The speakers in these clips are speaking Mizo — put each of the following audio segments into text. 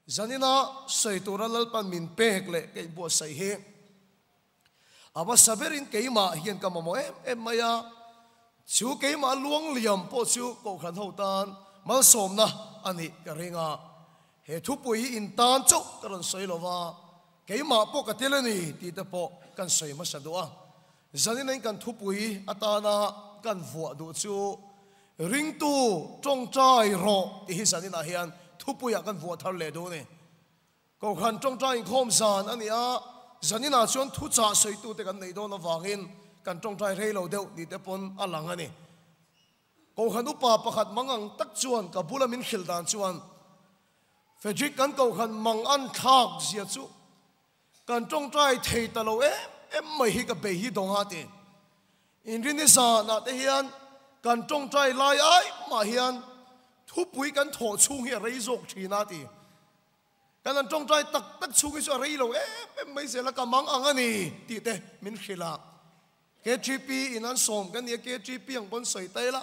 Zanina sawi tura Lalpan min pek leh ka inbuatsaih hi a hmasa berin keimah hian ka mamawh em em mai a, chu keimah luang liam pawh chu Kohhran ho tan malsawmna a nih ka ring a, he thupui hi in tan chauh ka rawn sawi lo va, keimah pawh ka tel a ni tih te pawh kan sawi hmasa duh a. Zanina in kan thupui atana kan vuah duh chu Ringtu tawngtai rawh tih hi zaninah hian thupuiah kan vuah thar leh duh a ni. Kohhran tawngtai inkhawm zan a ni a, zaninah chuan thuchah sawitute kan neih dawn avangin kan tawngtai rei lo deuh ni te pawn a lang a ni. Kohhran upa pakhat mangang tak chuan ka bula min hrilh dan chuan Frederick kan kohhran mangan thlak zia chu Kan tawngtai thei ta lo em em mai hi ka bei hi dawng a ti. Inrini zanah te hian kan tawngtai lai ai mah hian thupui kan thawh chhung hi a rei zawk thin a ti. Kan han tawngtai tak tak chhung hi chu a rei lo em em mai zel a, ka mang ang a ni tih te min hrilh a. KTP in an sawm kan ni a, KTP ang pawn sawi ta ila,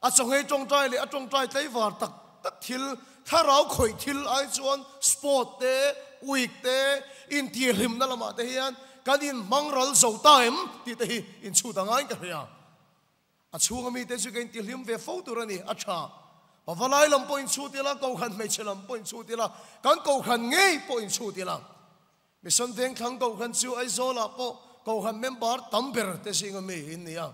a chawngei tawngtai leh a tawngtai tlaivar tak tak thil, thlarau khawih thil ai chuan sport te, week te, intihhlimna lamah te hian kan inhmang ral zo ta em tih te hi inchhut a ngaiin ka hria. A chhunga mite chu ka intihhlim ve fo tur a ni, a tha. Pavalai lam pawh inchhut ila, Kohhran hmeichhe lam pawh inchhut ila, kan Kohhran ngei pawh inchhut ila. Mission Vengthlang Kohhran chu Aizawlah pawh Kohhran member tam ber te zinga mi in ni a.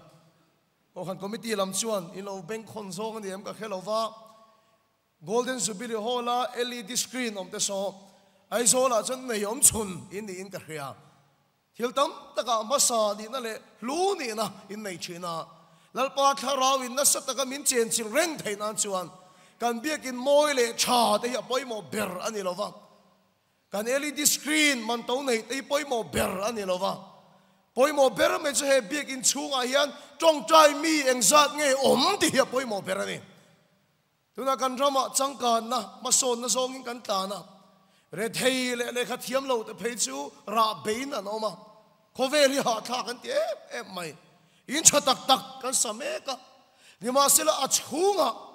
Kohhran Committee lam chuan in lo bengkhawn zawng a ni em ka hre lo va. Golden Jubilee Hall-a LED screen awm te saw Aizawlah chuan nei awm chhun in niin ka hria. Thil tam takah hmasa nihna leh hlu nihna in nei thin a. Lalpa Thlarau in nasa taka min chenchilh reng theih nan chuan kan biakin mawi leh tha te hi a pawimawh ber a ni lo va. Kan LED screen man to neih te hi pawimawh ber a ni lo va, pawimawh ber mai chu he biakinn chhungah hian tawngtai mi engzat nge awm tih hi a pawimawh ber a ni. Tunah kan ramah changkanna, hmasawnna zawngin kan tlan a, rethei leh lehkha thiam lo te phei chu rah bein an awm a, khawvel hi hahthlak an ti em em mai. In tha tak tak kan sa mek a, nimahsela a chhungah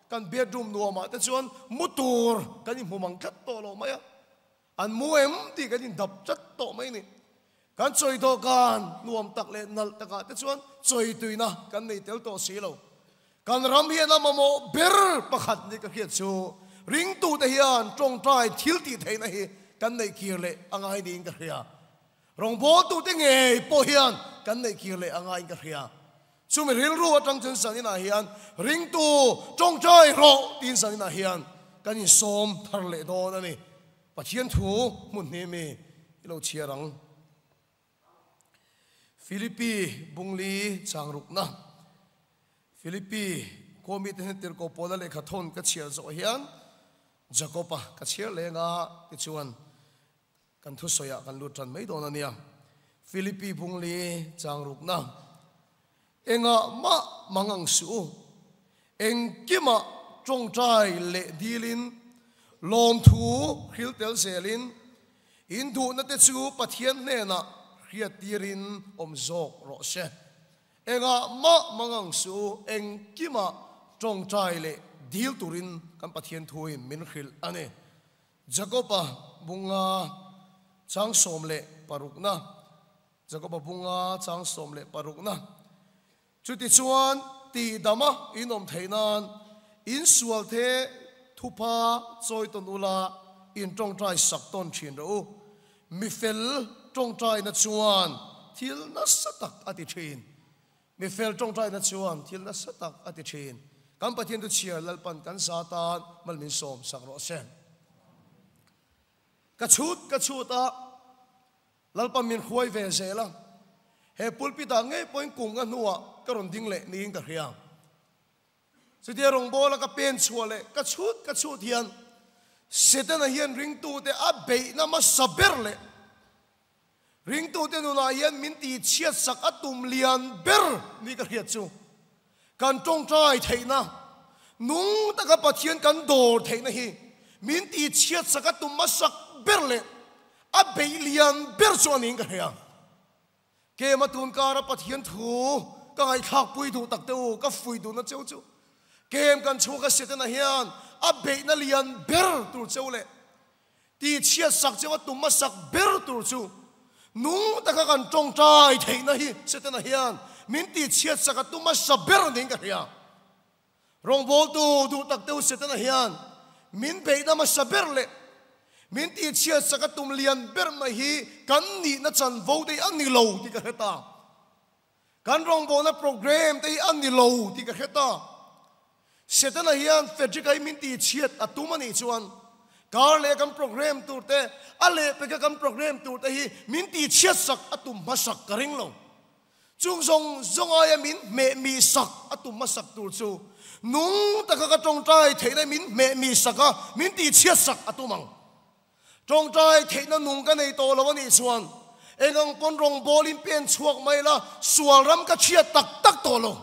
Kan bedroom nuamah te chuan mu tur kan inhmu mang tlat tawh lo mai a, an mu em tih kan indap tlat tawh mai a ni. Kan chawi dawhkan nuam tak leh nalh takah te chuan chawi tuina kan nei tel tawh si lo. Kan ram hian a mamawh ber pakhat ni ka hriat chu ringtute hian tawngtai thil tih theihna hi kan neih kir leh a ngai niin ka hria. Rawngbawltute ngei pawh hian kan neih kir leh a ngaiin ka hria. Chumi rilru atang chuan zaninah hian ringtu tawngtai rawh tiin zaninah hian kan insawm thar leh dawn a ni. Pathian thu hmun hnih mi i lo chhiar ang. Philippi bungli changrukna Philippi khua mite hian tirhkoh Paula lehkha thawn ka chhiar zawh hian Jakob-a ka chhiar leng a tichuan Kan thusawiah kan lut tan mai dawn a nia. Philippi Bungli changrukna engah mah mang ang suh u. Engkimah tawngtai leh dilin, lawmthu hril tel zelin, in duhna te chu Pathian hnenah hriattirin awm zawk rawh se. Engah mah mang ang suh u, engkimah tawngtai leh dil turin kan Pathian thuin min hrilh a ni. Jakoba bunga chang 16na, Jakoba bunga chang 16na, Chutichuan tihdama in awm theih nan in sual the thupha chawi tawn ula in tawngtai sak tawn thin rawh u. Mi fel tawngtaina chuan thil nasa tak a ti thin. Mi fel tawngtaina chuan thil nasa tak a ti thin. Kan Pathian chu chhiar Lalpan kan za tan mal min sawm sak rawh se. Ka chhut ka chhut a, Lalpan min hruai ve zel a. He pulpit ah ngei pawhin kum ka hnuah ka rawn ding leh niin ka hria. Chutia rawngbawla ka pen chhuah leh ka chhut ka chhut hian Setana hian ringtute a beihna hmasa ber leh Ringtute nunah hian min tihchhiat sak a tum lian ber ni ka hriat chu kan tawngtai theihna, nung taka Pathian kan dawr theihna hi min tihchhiat sak a tum hmasak ber leh a beih lian ber chu a niin ka hria. Kema tun kara Pathian thu ka ngaihthlak pui duh tak te u, ka fui duhna cheu chu kem kan chhuak a Setana hian a beihna lian ber tur cheu leh. Ti chhiat sak cheu a tum hmasak ber tur chu nung taka kan tawngtai theihna hi Setana hian min ti chhiat sak a tum hmasa ber niin ka hria. Rawngbawltu duh tak deuh Setana hian min beihna hmasa ber leh min ti chhiat sak a tum lian ber mai hi kan nihna chanvo te hi a ni lo tih ka hre ta. Kan rawngbawlna program te hi a ni lo tih ka hre ta. Setana hian Frederick-a hi min tihchhiat a tum a nih chuan kar leh kan program tur te, a lehpeka kan program tur te hi min tihchhiat sak a tum hmasak ka ring lo. Chung zawng zawng aia min hmeh mi sak a tum hmasak tur chu nung taka ka tawngtai theihna min hmeh mi sak a, min tihchhiat sak a tum ang. Tawngtai theihna nung ka nei tawh lo a nih chuan eng ang pawn rawngbawlin pen chhuak mai la, sual ram ka chhiat tak tak tawh lo.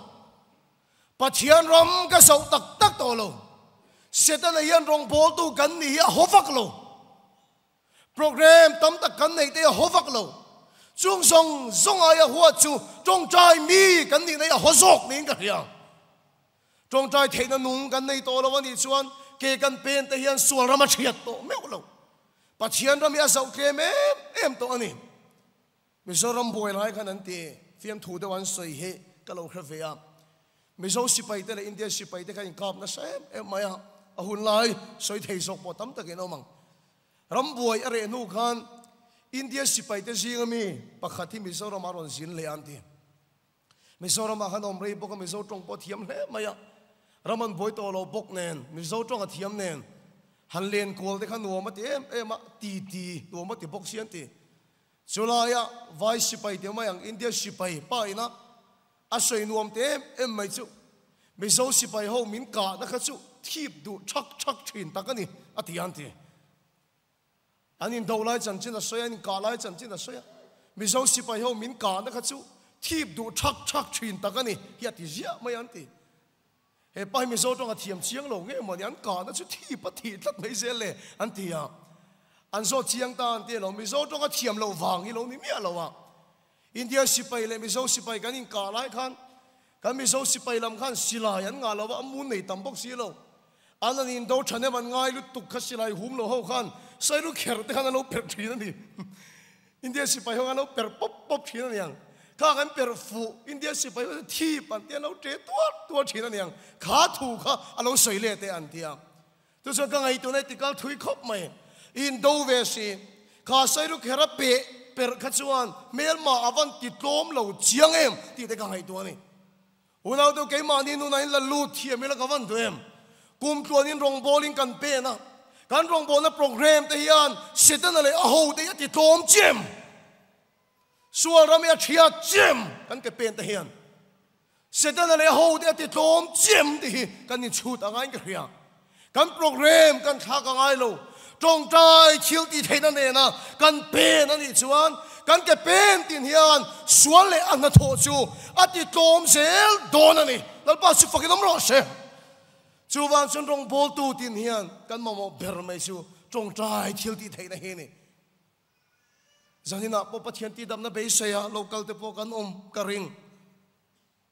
Pathian ram ka zoh tak tak tawh lo. Setana hian rawngbawltu kan nih hi a haw vak lo. Program tam tak kan neih te hi a haw vak lo. Chung zawng zawng aia huat chu tawngtai mi kan nihna hi a haw zawk niin ka hria. Tawngtai theihna nung kan nei tawh lo a nih chuan ke kan pen te hian sual ram a thiat tawh meuh lo. Pathian ram hi a zoh tlem em em tawh a ni. Mizoram buai lai khan an ti fiamthu deuh an sawi hi ka lo hre ve a. Mizo sipai te leh India sipai te kha inkap nasa em em mai a, a hun lai sawi thei zawk pawh tam takin a awm ang. Ram buai a reh hnu khan India sipai te zinga mi pakhat hi Mizoram a rawn zin leh a an ti. Mizoram ah khan awm rei bawk a, Mizo tawng pawh a thiam hle mai a, ram an buai tawh lo bawk nen, Mizo tawng a thiam nen, han len kual te kha nuam a ti em em a, ti ti nuam a ti bawk si an ti. Chulaia vai sipai te mai ang India sipai pa ina a sawi nuam te em em mai chu Mizo sipai ho min kahna kha chu thip duh thak thak thin tak a ni a ti an ti. An indo lai chanchin a sawi a, an inkah lai chanchin a sawi a. Mizo sipai ho min kahna kha chu thip duh thak thak thin tak a ni hi a ti ziah mai an ti. He pa hi Mizo tawng a thiam chiang lo nge mawni an kahna chu thip a thih tlat mai zel le an ti a. An zawt chiang ta an ti a lo, Mizo tawng a thiam loh vang hi lo ni miah lo a. India sipai leh Mizo sipai kan inkah lai khan kan Mizo sipai lam khan silai an ngah lo a, a mun nei tam bawk si lo. An an indo tha nem an ngai lutuk kha silai hum lo ho khan sairu kher te khan an lo perh thin a ni. India sipai ho khan an lo perh pawp pawp thin a niang. Kha kan perh fuh India sipai ho chu thip an tia an lo ṭe tuar tuar thin a niang. Kha thu kha a lo sawi leh teh an tia. Chu chuan ka ngaihtuahna i tikal thui khawp mai. I indo ve si. Kha sairu kher a peh perh kha chuan hmelma a van ti tlawm lo chiang em tih te ka ngaihtuah a ni. Unau deuh keimahni nunah in la lut thiam ila ka van duh em? Kum tluanin rawngbawlin kan pen a, kan rawngbawlna program te hian Setana leh a ho te hi a ti tlawm chiam. Sual ram hi a thiat chiam kan ke pen te hian. Setana leh a ho te a ti tlawm chiam tih hi kan inchhut a ngaiin ka hria. Kan program kan thlak a ngai lo. Tawngtai thil tih theihna nena kan pen a nih chuan kan ke pen tin hian sual leh a hnathawh chu a ti tlawm zel dawn a ni. Lalpa chu fakin awm rawh se. Chuvang chuan rawngbawltu tin hian kan mamawh ber mai chu tawngtai thil tih theihna hi a ni. Zaninah pawh Pathian tihdamna beiseia local te pawh kan awm ka ring.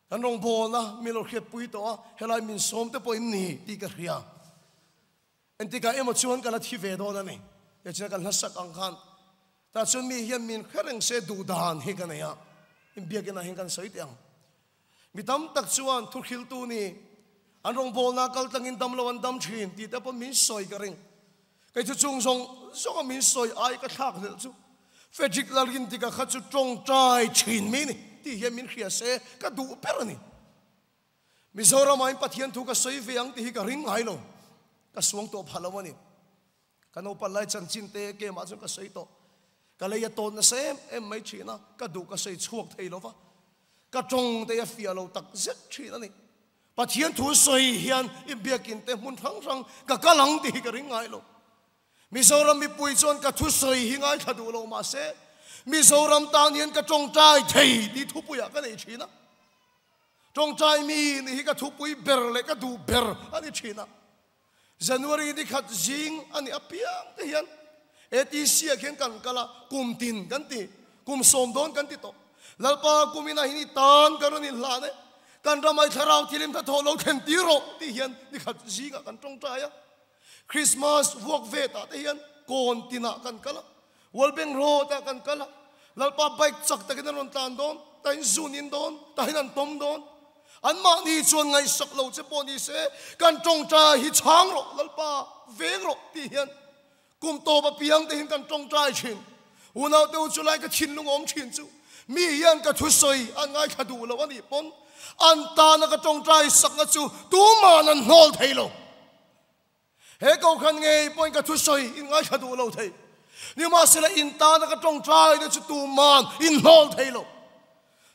Kan rawngbawlna min lo hriatpui tawh a, helai min sawm te pawh in ni tih ka hria. Entikah emaw chuan ka la thi ve dawn a ni. Tichuan kan hlasak ang khan tah chuan mi hian min hre reng se duh dan hi ka nei a, inbiakinah hian kan sawi teh ang. Mi tam tak chuan thuhriltu ni an rawngbawlna kal tlangin dam lo an dam thin tih te pawh min sawi ka ring. Kei chu chung zawng zawnga min sawi ai ka thlak hlelh chu Frederick Lalrintika kha chu tawngtai thin mi ni tih hian min hria se ka duh ber a ni. Mizoramah in Pathian thu ka sawi ve ang tih hi ka ring ngai lo, ka suang tawh phah lo a ni. Ka naupan lai chanchin te kemah chuan ka sawi tawh. Ka lei a tawn nasa em em mai thin a, ka duh ka sawi chhuak thei lo va, ka tawng te a fiah lo tak zet thin a ni. Pathian thu sawi hian i biakin te hmun hrang hrang ka kal ang tih hi ka ring ngai lo. Mizoram mipui chuan ka thusawi hi ngaithla duh lo mahse Mizoram tan hian ka tawngtai thei tih thupuiah ka nei thin a. Tawngtai mi nih hi ka thupui ber leh ka duh ber a ni thin a. January ni khat zing a nih apiang te hian ATC ah khian kan kal a, kum tin kan ti, kum sawm dawn kan ti tawh. Lalpa kum inah hian i tan kan rawn inhlan e, kan ramai thlarau thilim hnathawh lo thlen tir rawh tih hian ni khat zingah kan tawngtai a. Christmas vuak vet ah te hian kawn tinah kan kal a, World Bank Road ah kan kal a, Lalpa bike chak takin an rawn tlan dawn, tahin zun in dawn, tahin an tawm dawn. Anmahni chuan ngaihsak lo che pawh ni se, kan tawngtai hi chhang rawh, Lalpa veng rawh tih hian kum tawp apiang te hian kan tawngtai thin. Unaute u chulai ka thinlung awm thin chu mi hian ka thusawi an ngaithla duh lo a nih pawn an tana ka tawngtai sakna chu tuman an hnawl thei lo. He kohhran ngei pawhin ka thusawi in ngaithla duh lo thei. Nimahsela in tana ka tawngtai te chu tuman in hnawl thei lo.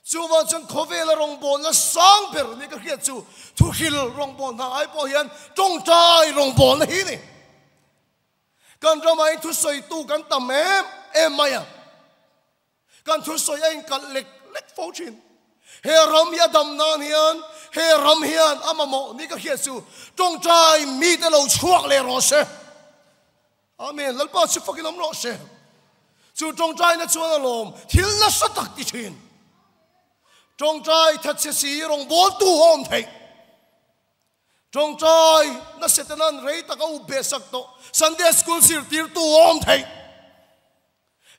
Chuvang chuan khawvela rawngbawlna sang ber ni ka hriat chu thuhril rawngbawlna ai pawh hian tawngtai rawngbawlna hi ni. Kan ramah hian thusawitu kan tam em em mai a. Kan thusawi a inkalh lek lek fo thin. He ram hi a dam nan hian he ram hian a mamawh ni ka hriat chu tawngtai mite lo chhuak leh rawh se. Amen. Lalpa chu fakin awm rawh se. Chu tawngtaina chuan a lawm thil nasa tak ti thin. Tawngtai thatchhe si rawngbawltu a awm theih. Tawngtai na Setanan rei tak a up beh sak tawh. Sunday school zirtirtu a awm theih.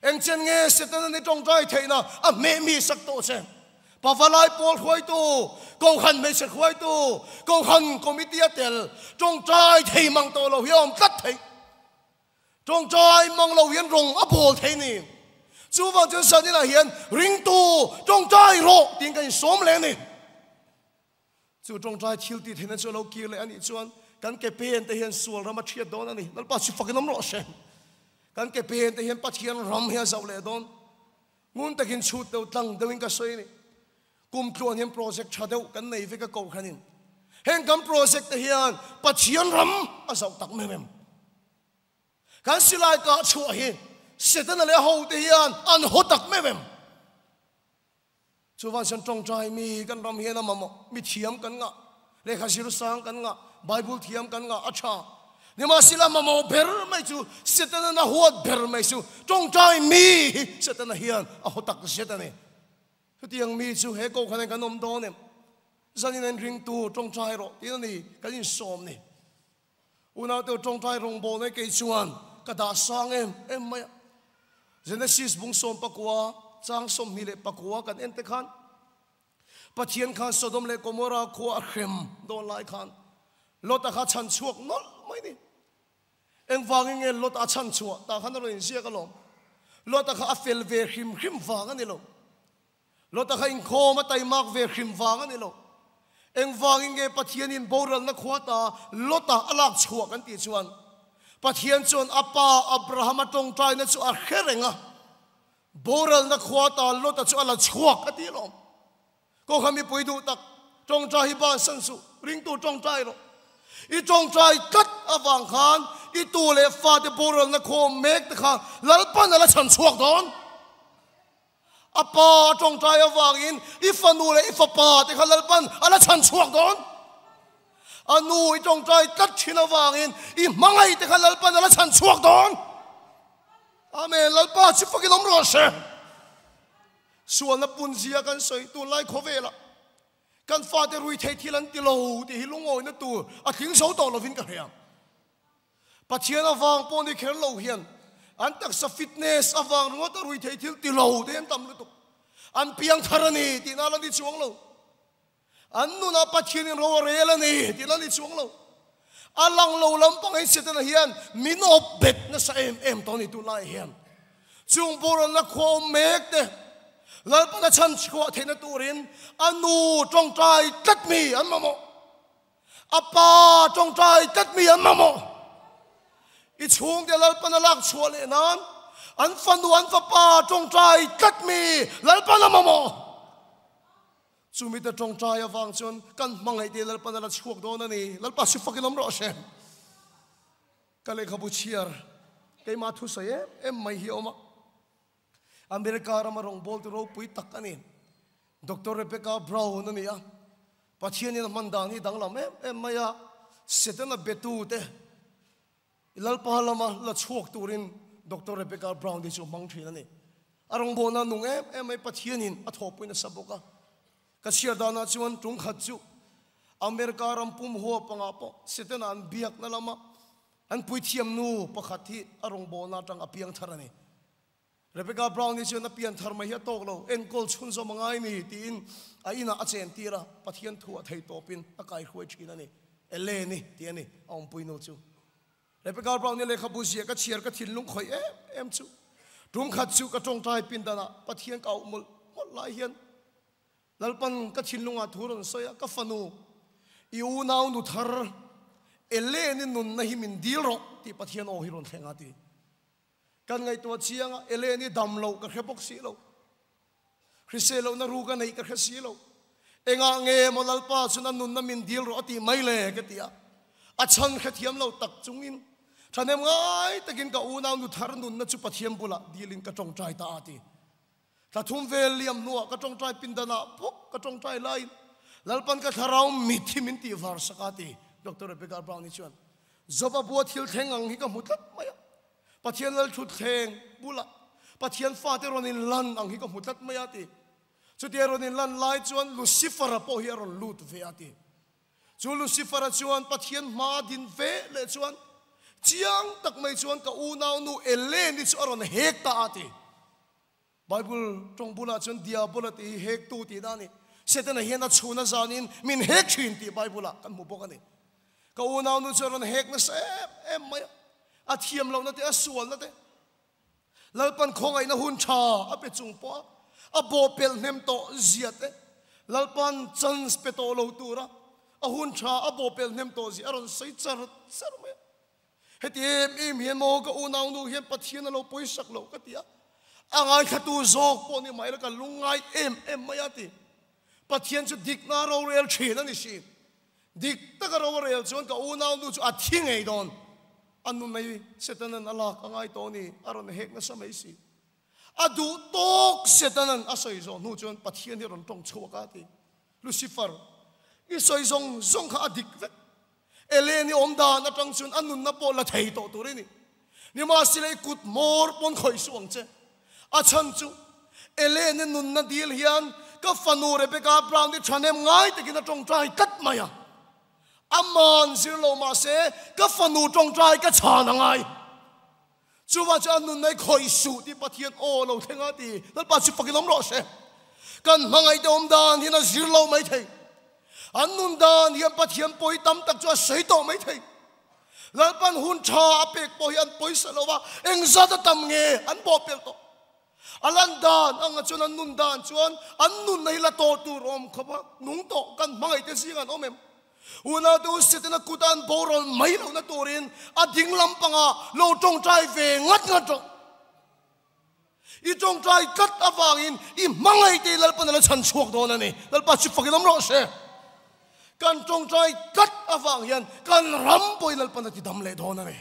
Engchen nge Setanan i tawngtai theihna a hmeh mi sak tawh che? Pavalai pawl hruaitu, Kohhran hmeichhe hruaitu, Kohhran committee a tel tawngtai thei mang tawh lo hi a awm tlat theih. Tawngtai mang lo hian rawng a bawl thei ni. Chuvang chuan Saninah hian ringtu tawngtai rawh tiin kan insawm leh a ni. Chu tawngtai thil tih theihna chu a lo kir leh a nih chuan kan ke pen te hian sual ram a thiat dawn a ni. Lalpa chu fakin awm rawh se. Kan ke pen te hian Pathian ram hi a zauh leh dawn. Ngun takin chhut deuh tlang deuhin ka sawi a ni. Kum tluan hian project tha deuh kan nei vek a kohhranin. Heng kan project te hian Pathian ram a zauh tak mem em. Kan silai kah chhuah hi Setana leh a hote hian an haw tak mem em. Chuvang chuan tawngtai mi kan ram hian a mamawh, mi thiam kan ngah, lehkha zir sang kan ngah, Bible thiam kan ngah a tha. Nimahsela mamawh ber mai chu Setana na huat ber mai chu tawngtai mi hi Setana hian a haw tak zet a ni. Chutiang mi chu he kohhran ah kan awm dawn em? Zanin an ringtu tawngtai rawh tiin a ni kan insawm ni. Unaute tawngtai rawngbawlna kei chuan ka dah sang em em mai a. Genesis bung 19 chang 24 kan en te khan Pathian khan Sodom leh Gomorrah khua a hrem dawn lai khan Lot-a kha chhan chhuak nawlh mai ni. Engvangin nge Lot-a chhan chhuah tah khan a rawn inziak alawm. Lot-a kha a fel ve hrim hrim vang a ni lo. Lota kha inkhawm a taimak ve hrim vang a ni lo. Engvangin nge Pathianin boralna khua ta Lota a lak chhuah kan tih chuan Pathian chuan a pa Abrahama tawngtaina chu a hre reng a, boralna khua ta Lota chu a la chhuak a ti alawm. Kawngkha mipui duh tak tawngtai hi bansan suh, ringtu tawngtai rawh. I tawngtai tlat avang khan i tu leh fate boralna khua awm mek te kha Lalpan a la chhan chhuak dawn. A pa tawngtai avangin i fanu leh i fapa te kha Lalpan a la chhan chhuak dawn. A nu i tawngtai tlat thin avangin i hmangaih te kha Lalpan a la chhan chhuak dawn. Amen. Lalpa chu fakin awm rawh se. Sualna punzia kan sawi tunlai khawvelah kan fate rui thei thil an ti lo tih hi lungawina tur a tling zo tawh lovin ka hria. Pathian avang pawh ni kher lo hian an taksa fitness avang ringawt a rui thei thil ti lo te an tam lutuk. An piang thar a ni tihna la ni chuang lo. An nunah Pathianin ro a rel a ni tihna la ni chuang lo. A lang lo lampang hi Setana hian min awp bet nasa em em tawh a ni tunlaiah hian. Chung boralna khua awm mek te Lalpana chhan chhuah theihna turin a nu tawngtai tlat mi an mamawh. A pa tawngtai tlat mi an mamawh. I chhungte Lalpan a lak chhuah leh nan an fanu an fapa tawngtai tlat mi Lalpan a mamawh. Chumi te tawngtai avang chuan kan hmangaih te Lalpan a la chhuak dawn a ni. Lalpa si fakin awm rawh se. Ka lehkhabu chhiar keimah thusawi em em mai hi a awm a. America rama rawngbawltu ropui tak a ni. Doctor Rebecca Brown a ni a. Pathianin a hman dan hi danglam em em mai a, Setana betute Lalpa lama la chhuak turin Doctor Rebecca Brown te chu a hmang thin a ni. A rawngbawlna nung em em mai Pathianin a thawhpui nasa bawk a. Ka chhiar danah chuan tungkhat chu America ram pum huap angah pawh Setana an biakna lama. An puithiam nu pakhat hi a rawngbawlna atang a piang thar a ni. Rebecca Brown hi chuan a pian thar mai hi a tawk lo, enkawl chhunzawm a ngai ni tiin a inah a chen tir a, Pathian thu a thei tawpin a kaihruai thin a ni. Elaine tih a ni a awmpui nu chu. Rebecca Brown hi lehkhabu ziah ka chhiar ka thinlung khawih em em chu. Tum khat chu ka tawngtai pindanah Pathian ka auh mawlh mawlh lai hian Lalpan ka thinlungah thu rawn sawi a, ka fanu, i unau nu thar Elaine-i nunna hi min dil rawh tih Pathian aw hi rawn thleng a ti. Kan ngaihtuah chiang a, Elaine-i dam loh ka hre bawk si lo. Hrisel lohna ru ka neih ka hre si lo. Engah nge maw Lalpa chuan a nunna min dil rawh a tih mai le ka ti a. A chhan hrethiam lo tak chungin thahnem ngai takin ka unau nu thar nunna chu Pathian bulah dilin ka tawngtai ta a ti. Thla thum vel liam hnuah ka tawngtai pindanah bawk ka tawngtai laiin Lalpan ka thlarau mit hi min tih var sak a ti Doctor Rebecca Brown-i chuan. Job-a bua thil thleng ang hi ka hmu tlat mai a. Pathian lal thut thleng bulah Pathian fate rawn in lan ang hi ka hmu tlat mai a ti. Chutia rawn in lan lai chuan Lucifer-a pawh hi a rawn lut ve a ti. Chu Lucifer-a chuan Pathian hma din ve leh chuan chiang tak mai chuan ka unaunu Elaine-i chu a rawn hek ta a ti. Bible tawng bulah chuan Diabola tih hi hektu tih na a ni. Setana hian a chhun a zanin min hek thin tih Bible-ah kan hmu bawk a ni. Ka unaunu chu a rawn hek nasa em em mai a, a thiam lohna te, a sualna te, Lalpan khawngaihna hun tha a pe chung pawh a, a bawhpelh hnem tawh zia te, Lalpan chance pe tawh lo tura a hun tha a bawhpelh hnem tawh zia a rawn sawi char char mai a. Heti em em hian maw ka unaunu hian Pathian a lo pawisak loh ka ti a, a ngaithlatu zawk pawh ni mai la ka lungngai em em mai a ti. Pathian chu dikna rorel thin a ni si. Dik taka ro a rel chuan ka unaunu chu a thi ngei dawn. A nu mai Setanan a lak a ngai tawh a ni, a rawn hek nasa mai si. A duh tawk Setanan a sawi zawh hnu chuan Pathian hi a rawn tawng chhuak a ti. Lucifer, i sawi zawng zawng kha a dik vek. Eleni awm dan atang chuan a nunna pawh la thei tawh tur i ni. Nimahsela i kut hmawr pawn khawih suh ang che. A chhan chu Eleni nunna dil hian ka fanu Rebecca Brown i thahnem ngai takin a tawngtai tlat mai a. Aman zir lo mahse ka fanu tawngtai ka chhan a ngai. Chuvang chuan a nunna i khawih suh tih Pathian aw lo thleng a ti. Lalpa chu fakin awm rawh se. Kan hmangaihte awm dan hian a zir lo mai thei. An nun dan hian Pathian pawi tam tak chu a sawi tawh mai thei. Lalpan hun tha a pek pawh hi an pawisa lo va, engzat a tam nge an bawhpelh tawh. A lan dan anga chuan an nun dan chuan an nunna hi la tawh tur awm khawp a, nung tawh kan hmangaihte zingah an awm em? Unaute u Setana kuta an boral mai lohna turin a ding lampangah lo tawngtai ve ngat ngat rawh. I tawngtai tlat avangin i hmangaihte i Lalpan a la chhan chhuak dawn a ni. Lalpa chu fakin awm rawh se. Kan tawngtai tlat avang hian kan ram pawh i Lalpan a ti dam leh dawn a ni.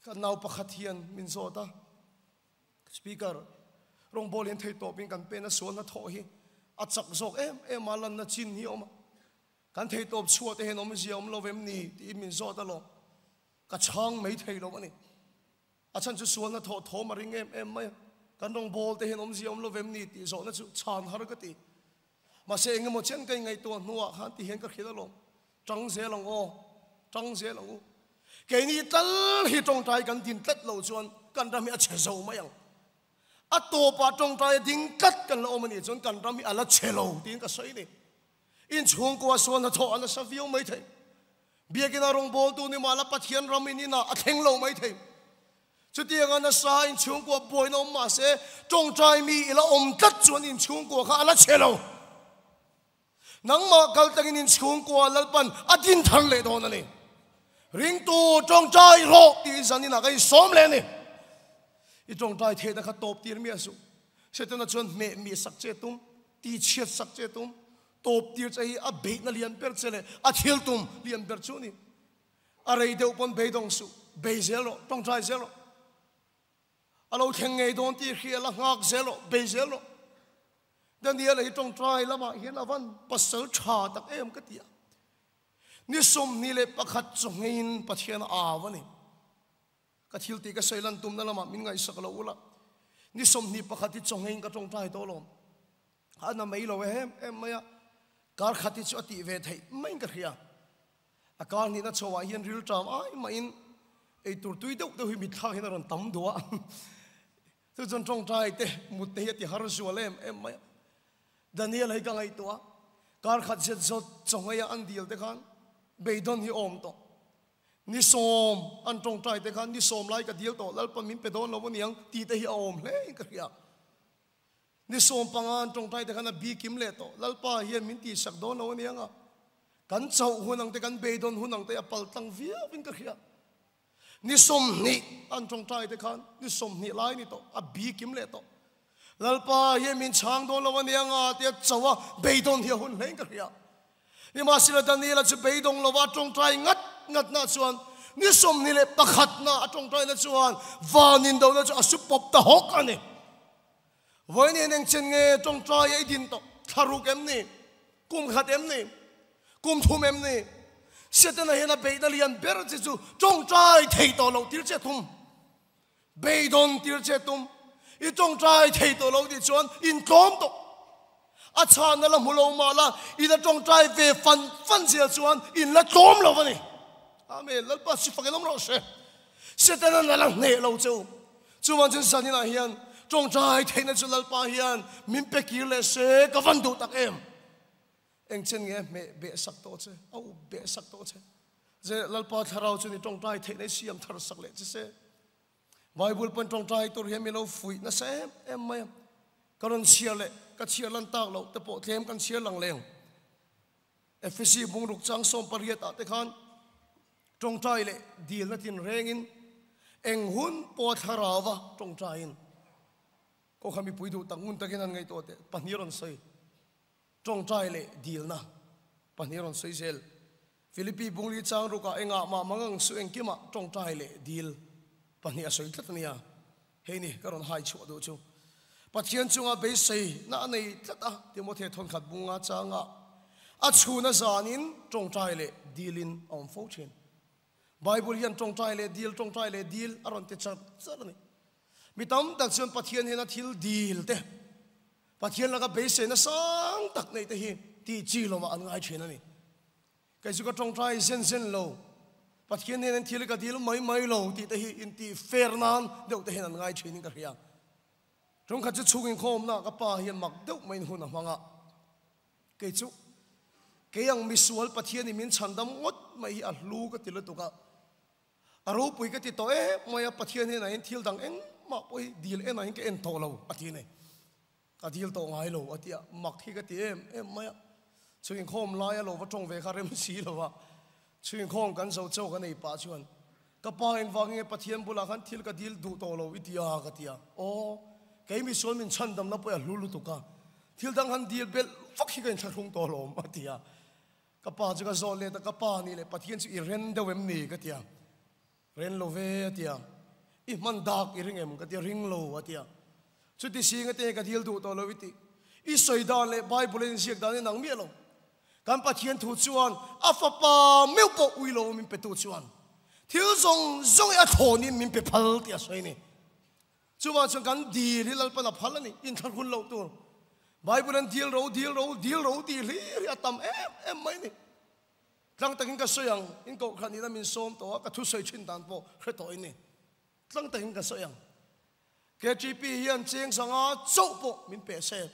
Kan nau pakhat hian min zawt a, Speaker, rawngbâwl hian thei tawpin kan pena sualna thawh hi a chak zawk em em a, lanna chin hi a awm a. Kan thei tawp chhuah te hian awmzia awm lo vem ni tiin min zawt alawm. Ka chhang mai thei lo a ni. A chhan chu sualna thawh thawm a ring em em mai a. Kan rawngbâwl te hian awmzia awm lo vem ni tih zawhna chu chhan har ka ti. Mahse engemaw chen ka ingaihtuah hnuah khan ti hian ka hrilh alawm. Tang zel ang aw, tang zel ang u. Keini tal hi tawngtai kan din tlat lo chuan kan ram hi a chhe zo mai ang. A tawpah tawngtai a ding tlat kan la awm a nih chuan kan ram hi a la chhe lo tiin ka sawi ni. Inchhungkua sual hnathawh a nasa viau mai thei. Biakina rawngbawltu ni mahla Pathian ram in inah a thleng lo mai thei. Chutianga nasa inchhungkua buaina awm mahse tawngtai mi i la awm tlat chuan inchhungkua kha a la chhe lo. Nangmah kal tangin inchhungkua Lalpan a din thar leh dawn a ni. Ringtu tawngtai rawh tiin zaninah ka insawm leh a ni. I tawngtai theihna kha tawp tir miah suh. Setana chuan hmeh mi sak che tum, ti chhiat sak che tum, tawp tir che hi a beihna lian ber che leh a thil tum lian ber chu a ni. A rei deuh pawn beidawng suh, bei zel rawh, tawngtai zel rawh. A lo thleng ngei dawn tih hria la nghak zel rawh, bei zel rawh. Daniel-a hi tawngtai lamah hian a van pasal tha tak em ka ti a. Ni 21 chu ngeiin Pathian a au a ni. Ka thil tih ka sawi lan tumna lamah min ngaihsak lo ula. Ni 21 hi chaw ngeiin ka tawngtai tawh alawm. A na mai lo em em mai a, kar khat hi chu a tih ve theih maiin ka hria. A kar hnihna chhoah hian rilṭam ai mahin ei tur tui deuh deuh hi mitthlak hian a rawn tam duh a. Chu chuan ṭawngṭai te mut te hi a ti har zual em em mai a. Daniel hei ka ngaihtuah a, kar khat zet zawt chawngeia an dil te khan beidawn hi awm tawh. Ni sawm an ṭawngṭai te khan ni sawm lai ka dil tawh Lalpan min pe dawn lo aniang tih te hi a awm hle in ka hria. Ni 15 an tawngtai te khan a bi kim leh tawh. Lalpa hian min tihsak dawn lo aniang a, kan chauh hun ang te, kan beidawn hun ang te a pal tlang viau in ka hria. Ni 20 an tawngtai te khan ni 20 lai ni tawh, a bi kim leh tawh. Lalpa hian min chhang dawn lo aniang a tia chauh a beidawn hi a hun hlein ka hria. Nimahsela Daniela chu beidawng lova tawngtai ngat ngatna chuan ni 21 na a tawngtaina chuan van indona chu a su pawp ta hawk a ni. Vawiin eng chen nge tawngtai a i din tawh? Thla ruk em ni? Kum khat em ni? Kum thum em ni? Setana hian a beihna lian ber che chu tawngtai thei tawh loh tir che thum. Beidawn tir che tum. I tawngtai thei tawh lo tih chuan intlawm tawh. A chhanna la hmu lo mah la, i la tawngtai ve fan fan zel chuan in la tlawm lo a ni. Amen. Lalpa si fak in awm rawh se. Setana na la hneh lo che u. Chuvan chuan zaninah hian tawngtai theihna chu Lalpa hian min pe kir leh se ka van duh tak em. Eng chen nge hmeh beh sak tawh che, a up beh sak tawh che. Ze Lalpa thlarau chu ni tawngtai theihna i siam thar sak leh che se. Bible pawn tawngtai tur hian mi lo fuih nasa em em mai a. Ka rawn chhiar leh ka chhiar lan tak loh te pawh tlem kan chhiar lang leng. Efesi bungruk chang 18 ah te khan tawngtai leh dilna tin rengin eng hun pawh thlarau a tawngtaiin ko kha mipui duh tak ngun takin an ngaihtuah teh pahnih rawn sawi. Tawngtai leh dilna pahnih rawn sawi zel. Philippi bungli chang rukah engah mah mangang su engkimah tawngtai leh dil pahnih a sawi tlat a nia. Hei ni ka rawn hai chhuah duh chu. Pathian chunga beisei na a nei tlat a, Timothea thawnkhat bunga changa a chhuna zanin tawngtai leh dilin a awm fo thin. Bible hian tawngtai leh dil, tawngtai leh dil a rawn ti char char a ni. Mi tam tak chuan Pathian hian a thil dil te, Pathian laka beiseina sang tak neih te hi tih chi lovah an ngai thin a ni. Kei chu ka tawngtai zen zen lo, Pathian hian thil ka dil mai mai lo tih te hi intih fair nan deuh te hian an ngai thin in ka hria. Tawngkhat chu chhung inkhawmna ka pa hian mak deuh maiin hun a hmang a. Kei chu kei ang misual Pathianin min chhandam ngawt mai hi a hlu ka ti lutuk a. A ropui ka ti tawh em mai a, Pathian hian ahin thil dang engmah pawh hi dil en ahin ka en tawh lo a ti nei. Ka dil tawh ngai lo a ti a, mak hi ka ti em em mai a. Chhuinkhawm laia lo va tawng ve kha rem si lo a, chhuinkhawm kan zo chauh ka nei pah chuan ka pa engvang nge Pathian bulah khan thil ka dil duh tawh lo i ti a ka ti a, aw kei misual min chhandamna pawh i a hlu lutuk a, thil dang han dil belh vak hi ka inthlahrung tawh lo a ti a. Ka pa chu ka zawh let a, ka pa nih leh Pathian chu i ren deuh em ni? ka ti a. Ren lo ve a ti a. I hman dak i ring em? ka ti a, ring lo a ti a. Chuti si ngate ka dil duh tawh lo i ti. I sawi dan leh Bible a inziak dan in ang miah lo. Kan Pathian thu chuan a fapa meuh pawh ui lo min petu chuan thil zawng zawng hi a thlawnin min pe phal tih a sawi ni. Chuvang chuan kan dil hi Lalpan a phal a ni, inthlahrun loh tur. Bible an dil ro, dil ro, dil ro tih hlir hi a tam em em mai a ni. Tlang takin ka sawi ang, in kohhran ina min sawm tawh a, ka thusawi thin dan pawh hre tawh in ni. Tlang takin ka sawi ang. KTP hian cheng sanga chauh pawh min peh se.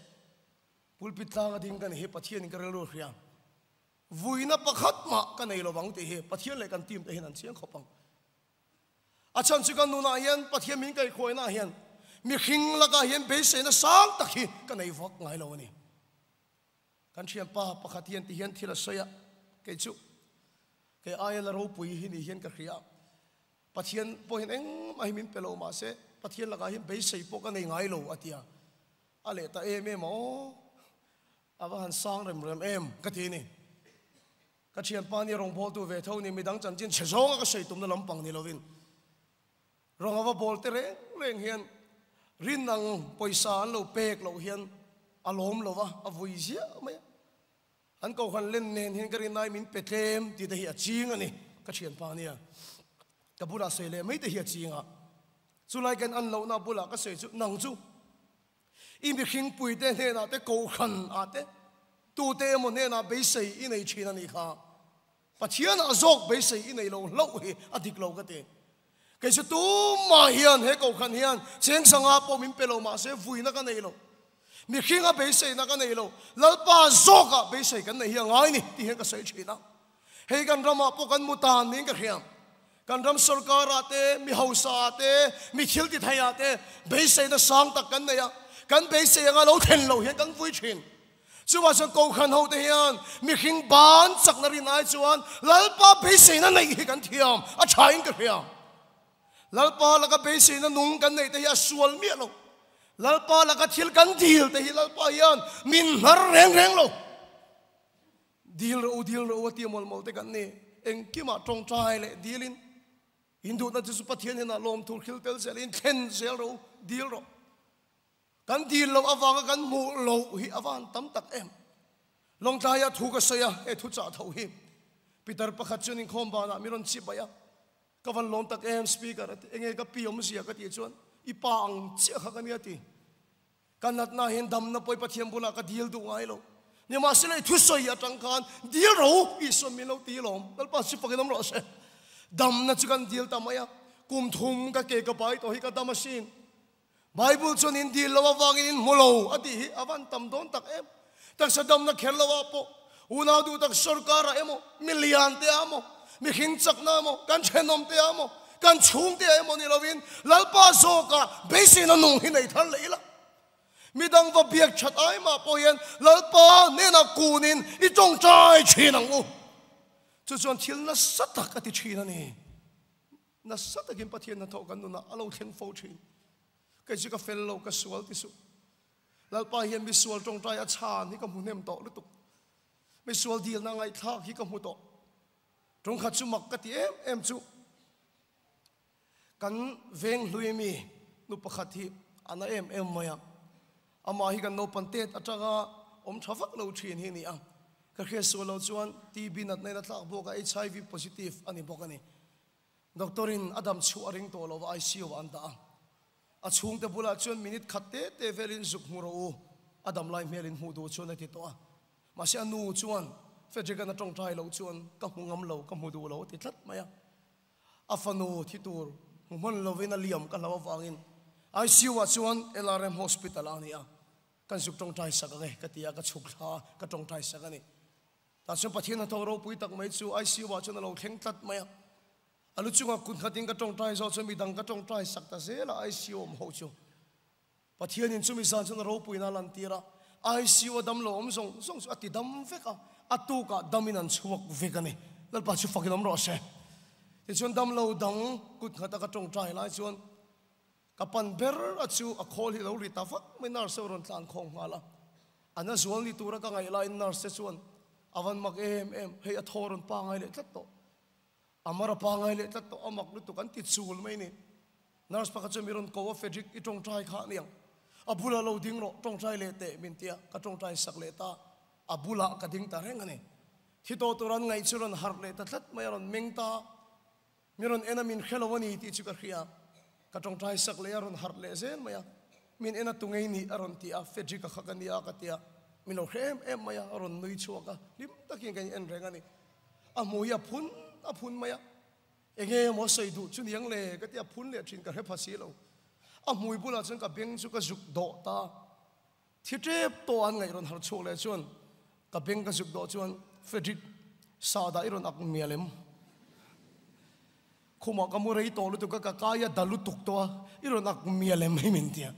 Pulpit tlang a ding ka ni hi Pathianin ka rilru hria. Vuina pakhat mah ka nei lovang tih hi Pathian leh kan team te hian an chiang khawp ang. A chhan chu kan nunah hian Pathian min kaihkhuainaah hian mihring lakah hian beiseina sang tak hi ka nei vak ngai lo a ni. Kan thianpa pakhat hian ti hian thil a sawi a, kei chu kei aia la ropui hi ni hian ka hria a, Pathian pawh hian engmah hi min pe lo mahse Pathian lakah hian beisei pawh ka nei ngai lo a ti a, a leh ta em em a aw a va han sang rem rem em ka ti a ni. Ka thianpa nia rawngbawltu ve tho ni, midang chanchin chhe zawnga ka sawi tumna lampang ni lovin rawng ava bawl te reng reng hian rin ang pawisa an lo pek loh hian a lawm lo va, a vui ziah mai a. An kohhran len nen hian ka rinai min pe tlem tih te hi a ching a ni, ka thianpa nia ka bulah sawi leh mai te hi a ching a. Chulai kan an lohna bulah ka sawi chu nang chu I mihringpuite hnenah te, kohhran ah te, tute emaw hnenah beisei i nei thin a nih kha. Pathianah zawk beisei i nei lo hlauh hi a dik lo ka ti. Kei chu tumah hian he kohhran hian cheng sanga pawh min pe lo mahse vuina ka nei lo. Mihringa beiseina ka nei lo. Lalpa zawkah beisei kan nei hi a ngai ni tih hian ka sawi thin a. Hei kan ramah pawh kan mu tan niin ka hria. Kan ram sorkarah te, mi hausaah te, mi thil ti theiah te beiseina sang tak kan nei a. Kan beisei anga lo thlen lo hian kan vui thin. Chuvah chuan Kohhran hote hian mihring ban chakna rin ai chuan Lalpa beiseina neih hi kan thiam a thain ka hria. Lalpa laka beiseina nung kan neih te hi a sual miah lo. Lalpa laka thil kan dil te hi Lalpa hian min hnar reng reng lo. Dil rawh u, dil rawh u a ti mawlh mawlh te kan ni. Engkimah tawngtai leh dilin induhna te chu Pathian hnenah lawmthur khil tel zelin thlen zel rawh u, dil rawh. Kan dil loh avanga kan hmuh loh hi a van tam tak em. Lawngtlaia thu ka sawi a, he thu chah tho hi Peter pakhat chuan inkhawm banah mi rawn chip baih a, ka van lawm tak em speaker a ti, enge ka pi awmzia ka tih chuan i pa ang chiah kha ka nia ti. Ka natna hian damna pawi Pathian bulah ka dil duh ngai lo. Nimahsela i thusawi atang khan dil ro Isua min lo ti lawm. Lalpa chu fakin awm rawh se. Damna chu kan dil ta mai a, kum thum ka ke ka pai tawh hi ka dam asin. Bible chuan in dil lo avangin in hmu lo a tih hi a van tam dawn tak em. Taksa damna kher lo ah pawh unau duh tak sorkar ah emaw, mi lian te ah emaw, mi hring chakna emaw, kan thenawm te ah emaw, kan chhung te ah emaw ni lovin Lalpa zawkah beiseina nung hi nei thar leh ila. Midang va biak that ai mah pawh hian Lalpa hnenah kunin i tawngtai thin ang u. Chu chuan thil nasa tak a ti thin a ni. Nasa takin Pathian hnathawh kan nunah a lo thleng fo thin. Kei chu ka fel lo, ka sual ti suh. Lalpa hian misual tawngtai a chhan hi ka hmu hnem tawh lutuk. Misual dilna ngaihthlak hi ka hmu tawh. Tawngkhat chu mak ka ti em em chu kan veng hlui mi nu pakhat hi a na em em mai a. Amah hi kan naupan tet atanga awm tha vak lo thin hi a ni a. Ka hriat sual lo chuan TB natna in a tlak bawk a, HIV positive a ni bawk a ni. Doctor in a dam chhuah a ring tawh lo va, ICU ah an dah a. A chhungte bulah chuan minute khat te te velin zuk hmu rawh u, a dam lai hmelin hmuh duh chuan a ti tawh a. Mahse a nu chuan Frederick-a'n a tawngtai loh chuan ka hmu ngam lo, ka hmu duh lo a ti tlat mai a. A fanu thi tur hmu hman lovin a liam ka hlau avangin ICU ah chuan LRM Hospital ah a ni a. Kan zuk tawngtai sak ang e ka ti a, ka chhuk thla a, ka tawngtai sak a ni. Tah chuan Pathian hnathawk ropui tak mai chu ICU ah chuan a lo thleng tlat mai a. A lu chungah kut nghatin ka tawngtai zawh chuan midang ka tawngtai sak ta zel a, ICU awm ho chu. Pathianin chumi zan chuan a ropuina a lantir a, ICU a damlo awm zawng zawng chu a ti dam vek a, a tukah damin an chhuak vek a ni. Lalpa chu fakin awm rawh se. Tichuan damlo dang kut nghata ka tawngtai lai chuan Ka pan ber a chu a khawl hi lo ri ta vak mai nurse ho rawn tlan khawng nghal a, a na zual ni tura ka ngaih laiin nurse te chuan a van mak em em, hei a thaw rawn pangai leh tlat tawh, a mar a pangai leh tlat tawh, a mak lutuk an ti chul mai ni. Nurse pakhat chuan mi rawn ko a, Frederick i tawngtai kha aniang, a bulah lo ding rawh, tawngtai leh teh min ti a, ka tawngtai sak leh ta, a bulah ka ding ta reng a ni. Thi tawh tur an ngaih chu rawn harh leh ta tlat mai, a rawn meng ta. Mi rawn en a min hre lo a ni tih chu ka hria. Ka tawngtai sak leh a rawn harh leh zel mai a. Min en a tu ngei nih a rawn ti a, Frederick a kha ka nia ka ti a. Min lo hre em em mai a, a rawn nui chhuak a, hlim takin kan en reng a ni. A hmu hi a phun a phun mai a. Enge emaw a sawi duh chu niang le ka ti a, phun leh thin ka hre pha si lo. A hmui bulah chuan ka beng chu ka zuk dawh ta. Thi tep tawh an ngaih rawn harh chhuak leh chuan ka beng ka zuk dawh chuan Frederick sahdah i rawn ak mial em? Khumah ka mu rei tawh lutuk a, ka kai a da lutuk tawh a, i rawn ak mial em hei min tia.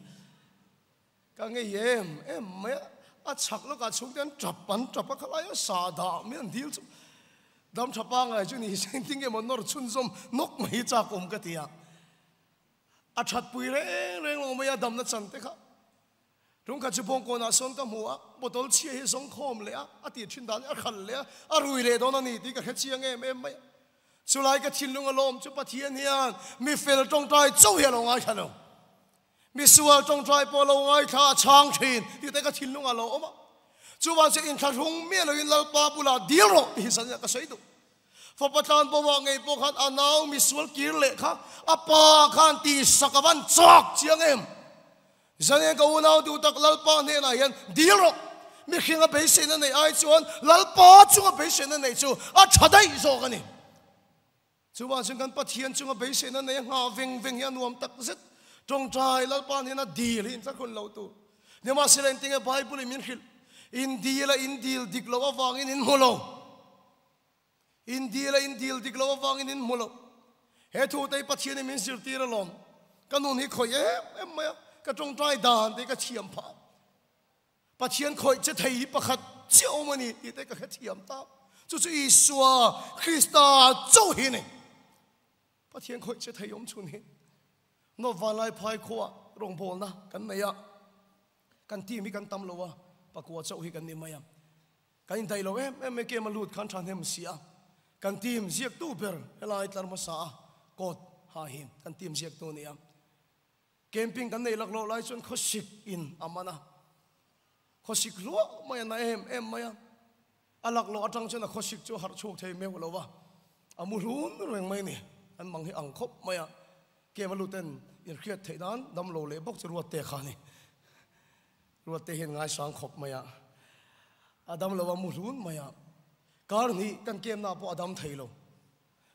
Ka ngei em em mai a, a chhak lawkah chhungte an tap an tap a, khalai a sahdah min an dil chu dam tha pangai chu ni se engtin nge maw nawr chhunzawm nawk mai hi chak awm ka ti a. A thatpui reng reng lo mai a damna chan te kha. Tungkhat chu bawngkawnah sawn ka hmu a, bottle chhia hi zawng khawm leh a, a tih thin dan hi a hral leh a, a rui leh dawn a ni tih ka hre chiang em em mai a. Chulai ka thinlung a lawm chu Pathian hian mi fel tawngtai chauh hi a lo ngaithla lo. Mi sual tawngtai pawh a lo ngaithla a chhang thin tih te ka thinlung a lo awm a. Chuvang chu inthlahrung miah loin Lalpa bulah dil rawh tih hi zan ka sawi duh. Fapa tlan bawah ngei pawh khan a nau misual kir leh kha a pa khan tihsak a van chak chiang em? Zane ka unau duh tak Lalpa hnenah hian dil rawh. Mihringa beiseina neih ai chuan Lalpa chunga beiseina neih chu a tha daih zawk a ni. Chuvang chuan kan Pathian chunga beiseina nei a nghah veng veng hi a nuam tak zet. Tawngtai Lalpa hnena dil hi inthla lo tur. Nimahsela engtinge Bible in min hrilh? In dil a in dil dik loh avangin in hmu lo. In dil a in dil dik loh avangin in hmu lo. He thu te hi Pathian in min zirtir alawm. Ka nun hi khawih em em mai a, ka tawngtai dan te hi ka thiam phah. Pathian khawih che thei hi pakhat chiah awm a ni tih te ka hrethiam ta. Chu chu Isua Krista chauh hi a ni. Pathian khawih che thei awm chhun hi. North Vanlai phai khuaah rawngbawlna kan nei a, kan team hi kan tam lo a, pakua chauh hi kan ni mai a. Kan indaih lo em em mai kem a lut khan thahnem si a, kan team ziaktu ber helai tlar hmasa a coat ha hi kan team ziaktu a ni a. Camping kan nei laklawh lai chuan khawsik in a man a, khawsik hluah mai a na em em mai a, a laklawh atang chuan a khawsik chu a harh chhuak thei meuh lo a, a mu hlun reng mai a ni, an mang hi ang khawp mai a, camp a luten inhriat theih nan damlo leh bawk chu ruat te kha a ni, ruat te hian ngaisang khawp mai a, a damlo a mu hlun mai a, kar hnih kan camp na pawh a dam thei lo.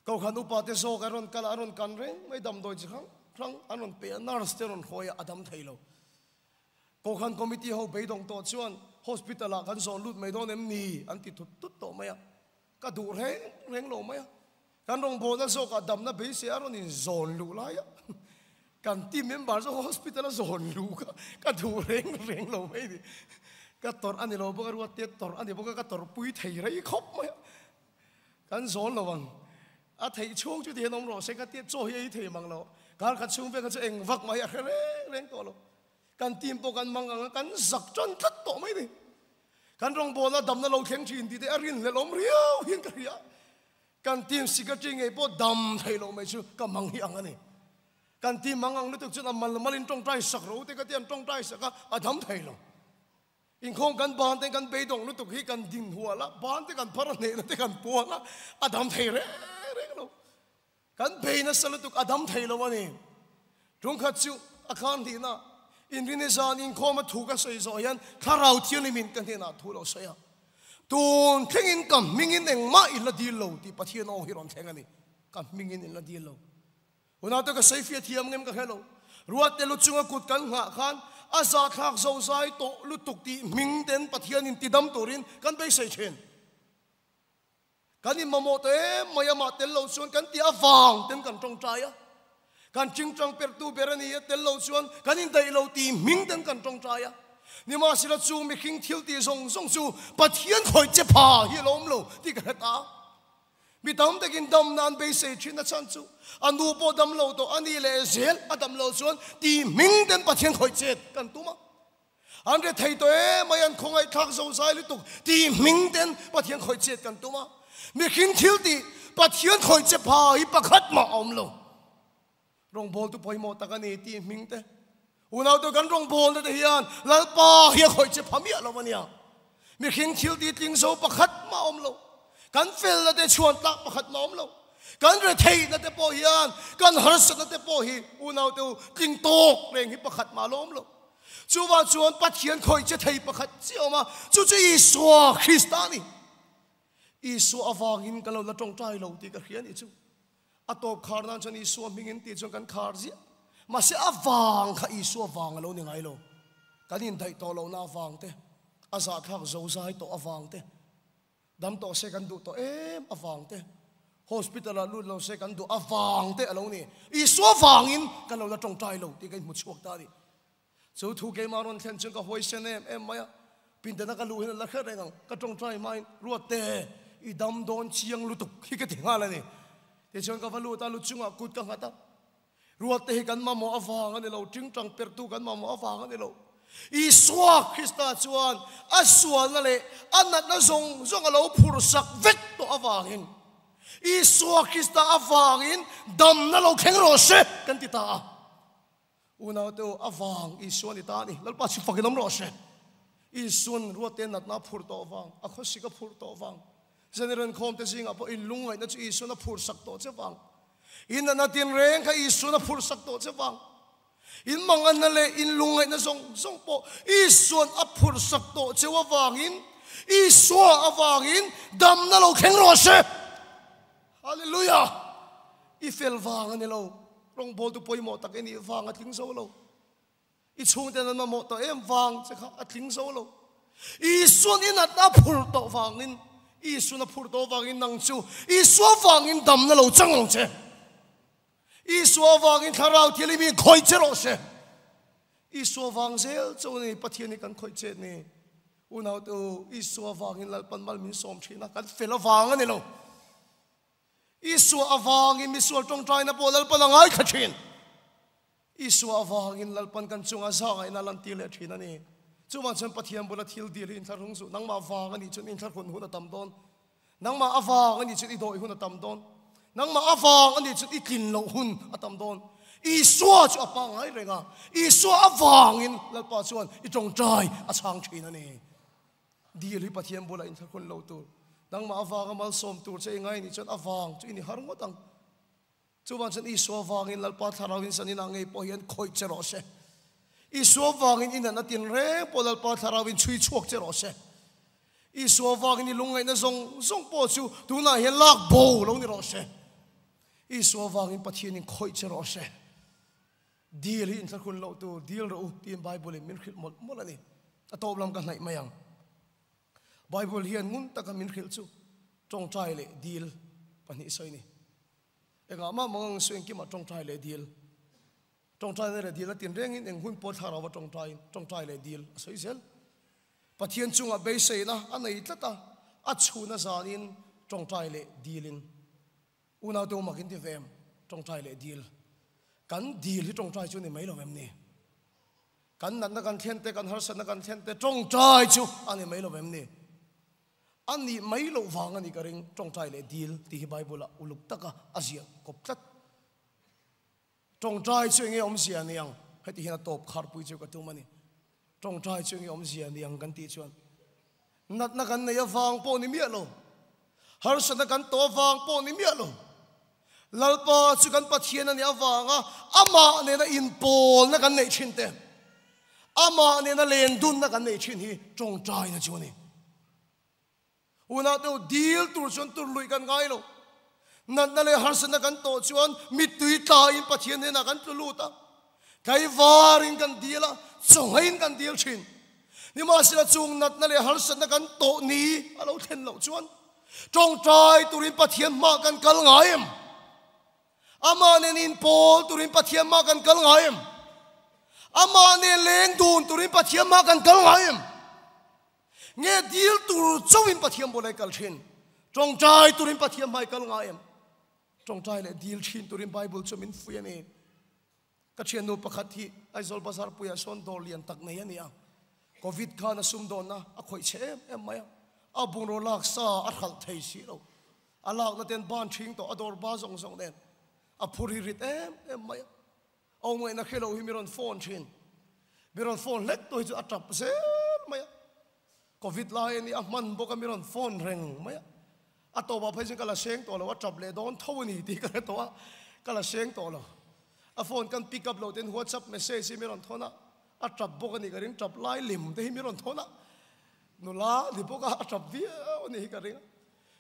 Kohhran upa te zawk an rawn kal a, an rawn kan reng mai, damdawi chi hrang hrang an rawn pe a, nurse te rawn hawi a, a dam thei lo. Kohhran committee ho beidawng tawh chuan hospital ah kan zawn lut mai dawn em ni an ti tut tut tawh mai a, ka duh reng reng lo mai a. Kan rawngbawlna zawkah damna beisei a rawn in zawn luh lai a, kan team member zawk hospital a zawn luh kha ka duh reng reng lo mai a ni. Ka tawrh a ni lo bawk a, ruat te tawrh a ni bawk a, ka tawrhpui thei rei khawp mai a. Kan zawn lo ang. A theih chhung chu tihian awm rawh se ka tia chaw hi ei thei mang lo. Kar khat chhung vek kha chu eng vak mai a hre reng reng tawh lo. Kan team pawh kan mang ang a, kan zak tan tlat tawh mai ni. Kan rawngbawlna damna lo thleng thin tih te a rinhlelh awm riau hian ka hria. Kan team secretary ngei pawh dam thei lo mai chu ka mang hi ang a ni. Kan team mang ang lutuk chuan a mal malin tawngtai sak ro te ka tia an tawngtai sak a, a dam thei lo. Inkhawm kan ban te kan beidawng lutuk hi kan din hual a, ban te kan phar a, hnehna te kan puang a, a dam thei reng reng lo. Kan bei nasa lutuk a dam thei lo a ni. Tungkhat chu a khan hlihna inrini zan inkhawm a thu ka sawi zawh hian Thlarau Thianghlimin ka hnenah thu lo sawi a, Tun thlengin ka hmingin engmah in la dil lo tih Pathian aw hi rawn thleng a ni. Ka hmingin in la dil lo. Unaute ka sawi fiah thiam ngem ka hre lo. Ruatte lu chunga kut kan nghah khan a zahthlak zozai tawh lutuk tih hming ten Pathianin tidam turin kan beisei thin. Kan inmamawh tawh em mai amah tel lo chuan kan tih avang ten kan tawngtai a. Kan chingchang perhtu ber a ni a tel lo chuan kan indaih lo tih hming ten kan tawngtai a. Nimahsela chu mihring thil tih zawng zawng chu Pathian khawih che pha hi a lo awm lo tih ka hre ta. Mi tam takin dam nan beisei thin a chhan chu a nu pawh dam lo tawh a ni leh zel a dam lo chuan ti hming ten Pathian khawih chet kan tum a. An re thei tawh em mai an khawngaih thlak zo zai lutuk ti hming ten Pathian khawih chet kan tum a. Mihring thil tih Pathian khawih che pha hi pakhat mah a awm lo. Rawngbawltu pawimawh tak a ni tih hming te. Unaute kan rawngbawlna te hian Lalpa hi a khawih che pha miah lo a nia. Mihring thil ti tling zo pakhat mah a awm lo. Kan felna te chhuan tlak pakhat mah a awm lo. Kan retheihna te pawh hian kan harsatna te pawh hi unaute u tling tawk reng hi pakhat mah a lo awm lo. Chuvang chuan Pathian khawih che thei pakhat chiah a awm a, chu chu Isua Krista a ni. Isua avangin ka lo la tawngtai lo tih ka hria a nih chu. A tawp khar nan chuan Isua hmingin tih chuan kan khar ziah. Mahse a vang kha Isua vang a lo ni ngai lo. Kan indaih tawh lohna avang te, a zahthlak zozai tawh avang te, dam tawh se kan duh tawh em avang te, hospital ah lut lo se kan duh avang te a lo ni. Isua vangin kan lo la tawngtai lo tih ka inhmu chhuak ta a ni. Chu thu keimah rawn thlen chuan ka huaisen em em mai a, pindana ka luh hian a la hre reng ang, ka tawngtai hmain Ruatte i dam dawn chiang lutuk hi ka ti nghal a ni. Tichuan ka va lut a, lu chungah kut ka nghat a, Ruatte hi kan mamawh avang a ni lo, tingtang perhtu kan mamawh avang a ni lo. Isua Krista chuan a sualna leh a natna zawng zawng a lo phurhsak vek tawh avangin Isua Krista avangin damna lo thleng rawh se kan ti ta a. Unaute u, a vang Isua ni ta a ni. Lalpa chu fakin awm rawh se. Isuan ruatte natna a phurh tawh vang, a khawsik a phurh tawh vang, General khawmte zingah pawh in lungngaihna chu Isuan a phurhsak tawh che vang, in natna tinreng kha Isuan a phurhsak tawh che vang, In manganna leh in lungngaihna zawng zawng pawh Isua'n a phurhsak tawh cheu avangin, Isua avangin damna lo thleng rawh se. Hallelujah! I fel vang a ni lo, rawngbawltu pawimawh tak i nih vang a tling zo lo. I chhungten an mamawh tawh em vang che kha a tling zo lo. Isua'n i natna a phurh tawh vangin, Isua'n a phurh tawh vangin nang chu Isua vangin damna lo chang ang che. Isua vangin thlarau thil i mi khawih che rawh se. Isua vang zel chu ni Pathian hi kan khawih che ni. Unau te u, Isua vangin Lalpan mal min sawm thin a, kan fel avang a ni lo. Isua avangin misual tawngtaina pawh Lalpan a ngaithla thin. Isua avangin Lalpan kan chunga zahngaihna a lantir leh thin a ni. Chuvang chuan Pathian bula thil dil hi inthlahrung suh. Nangmah vang a nih chuan inthlahrun hun a tam dawn. Nangmah avang a nih chuan i dawih hun a tam dawn. Nangmah avang a nih chuan i tlin loh hun a tam dawn. Isua chu a pangngai reng a, Isua avangin Lalpa chuan i tawngtai a chhang thin a ni. Dil hi Pathian bulah inthlahrun lo tur. Nangmah avanga malsawm tur che i ngai nih chuan avang chu i ni har ngawt ang. Chuvang chuan Isua vangin Lalpa Thlarauin saninah ngei pawh hian khawih che rawh se. Isua vangin i natna tinreng pawh Lalpa Thlarauin chhui chhuak che rawh se. Isua vangin i lungngaihna zawng zawng pawh chu tunah hian lak bo lo ni rawh se. Isua vangin Pathianin khawih che rawh se. Dil hi inthlahrun loh tur dil rawh u tiin Bible-in min hrilh mawlh mawlh a ni. A tawp lam ka hnaih mai ang. Bible hian ngun taka min hrilh chu tawngtai leh dil pahnih sawi ni. Engah mah mang ang su engkimah tawngtai leh dil. Tawngtaina leh dil a tin rengin eng hun pawh thlarau a tawngtaiin tawngtai leh dil a sawi zel. Pathian chungah beiseina a nei tlat a, a chhuna zanin tawngtai leh dilin unau te umakin ti ve em? Tawngtai leh dil. Kan dil hi tawngtai chu ni mai lo em ni? Kan natna kan thlen te, kan harsatna kan thlen te tawngtai chu a ni mai lo em ni? A nih mai loh vang a ni ka ring, tawngtai leh dil tih hi Bible-ah uluk taka a ziah kawp tlat. Tawngtai chu enge awmzia ni ang? Heti hian a tawp kharpui chu ka tum a ni. Tawngtai chu enge awmzia ni ang kan tih chuan natna kan nei avang pawh ni miah lo, harsatna kan tawh avang pawh ni miah lo, Lalpa chu kan Pathian a nih avanga amah nena inpawlna kan neih thin te, amah nena lendunna kan neih thin hi tawngtaina chu a ni. Unau te u, dil tur chuan tur luih kan ngai lo. Natna leh harsatna kan tawh chuan mittui tlain Pathian hnenah kan tlu lut a, tlaivarin kan dil a, chawngaiin kan dil thin. Nimahsela chung natna leh harsatna kan tawh ni a lo thlen loh chuan Tawngtai turin Pathian hmah kan kal ngai em? Amah nen inpawl turin Pathian hmah kan kal ngai em? Amah nen leng dun turin Pathian hmah kan kal ngai em? Nge dil tur chauhin Pathian bulah i kal thin? Tawngtai turin Pathian hmah i kal ngai em? Tawngtai leh dil thin turin Bible chu min fuih a ni. Ka thiannu pakhat hi Aizawl Bazar puiah sawn dawr lian tak nei a ni a. Covid khan a sumdawnna a khawih chhe em em mai a. A bungraw lak sa a hralh thei si lo. A lakna ten ban thing tawh a dawr ba zawng zawng nen a phur hi rit em em mai a. A awmngaihna hre lo hi mi rawn phone thin. Mi rawn phone hlek tu hi chu a tap zel mai a. Covid lai a ni a hman bawk a mi rawn phone reng mai a. A tawpah phei chuan ka la seng tawh lo, a tap leh dawn tho a ni tih ka hre tawh a, ka la seng tawh lo. A phone kan pick up loh ten WhatsApp message hi mi rawn thawn a, a tap bawk a ni ka ring, tap lai lem te hi mi rawn thawn a, nula ni bawk a, a tap viau a ni hi ka ring a.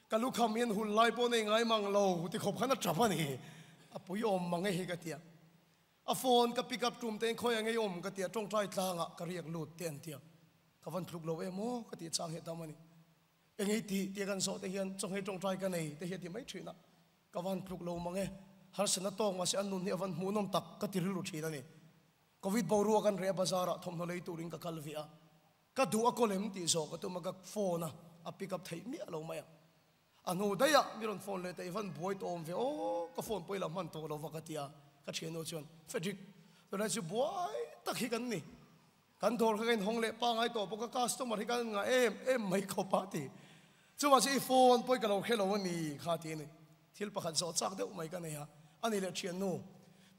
Ka lukham hian hun lai pawh nei ngai mang lo ti khawp khan a tap a ni, a pui awm mang e hi ka ti a. A phone ka pick up tum tein khawi a ngei awm ka ti a, tawngtai tlangah ka riak lut te an ti a, ka van tluk lo em aw ka tih chang hi a tam a ni. Engei tih tia kan zawh te hian chawnghei tawngtai ka nei te hi a ti mai thin a, ka van tluk lo mang e, harsatna tawk mahse an nun hi a van hmuhnawm tak ka ti rilru thin a ni. Covid boruak an reh a bazar ah thawmhnaw lei turin ka kal ve a, ka duh a kawl em tih zawh ka tum a ka phone a, a pick up theih miah lo mai a. A hnu daih ah mi rawn phone leh ta i van buai tawh awm ve aw, ka phone pawh i la hman tawh lo va ka ti a, ka thiannu chuan Frederick tunlai chu buai tak hi kan ni. Kan dawr kha ka inhawng leh pangai tawh bawk a, customer hi kan ngah em em mai khawp a ti. Chuvang chu i phone pawh i ka lo hre lo a ni kha ti a ni. Thil pakhat zawh chak deuh mai ka nei a, a ni leh thiannu,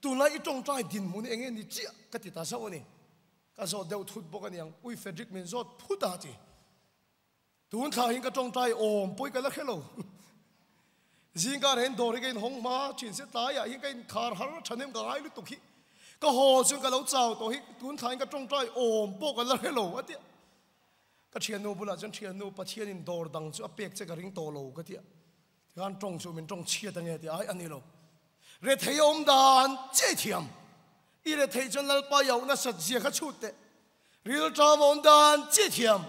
tunlai i tawngtai dinhmun hi enge ni chiah ka ti ta zauh a ni. Ka zawt deuh thut bawk a niang, ui Frederick min zawt phut a ti. Tun thla hin ka tawngtai awm pawh i ka la hre lo. Zingkar hian dawr hi ka inhawng hma thin se tlaiah hian ka inkhar har tha nem ka ngai lutuk hi. Ka haw chuan ka lo chau tawh hi tun thlain ka tawngtai awm pawh ka la hre lo a tia. Ka thiannu bulah chuan thiannu Pathianin dawr dang chu a pek che ka ring tawh lo ka tia. Tikhan tawng chu min tawng chhiat ange tia ai a ni lo. Rethei awm dan che thiam. I rethei chuan Lalpa i auh nasat zia kha chhut teh. Rilṭam awm dan che thiam.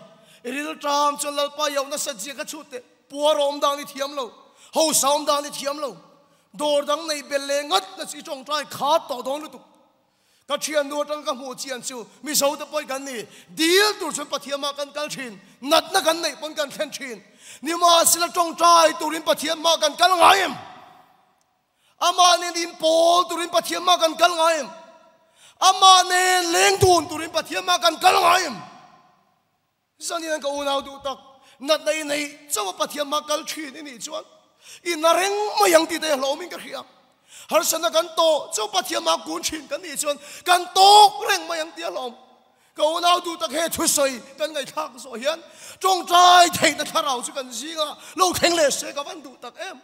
I rilṭam chuan Lalpa i auh nasat zia kha chhut teh. Puar awm dan i thiam lo. Hausa awm dan i thiam lo. Dawr dang nei bel leh ngat na chu i tawngtai khat tawh dawn lutuk. Ka thiannu atang ka hmuh chian chu Mizo te pawhin kan ni. Dil tur chuan Pathian mah kan kal thin. Natna kan neih pawn kan thlen thin. Nimahsela tawngtai turin Pathian mah kan kal ngai em? Amah nen inpawl turin Pathian mah kan kal ngai em? Amah nen leng dun turin Pathian mah kan kal ngai em? Zanin an ka unau duh tak, natna i neih chauh a Pathian hma kal thin i nih chuan i na reng mai ang tih te hlawmin ka hria. Harsatna kan tawh chauh Pathian hma kun thin kan nih chuan kan tawk reng mai ang tih a hlawm. Ka unau duh tak he thusawi kan ngaihthlak zawh hian tawngtai theihna thlarau chu kan zingah lo thleng leh se ka van duh tak em.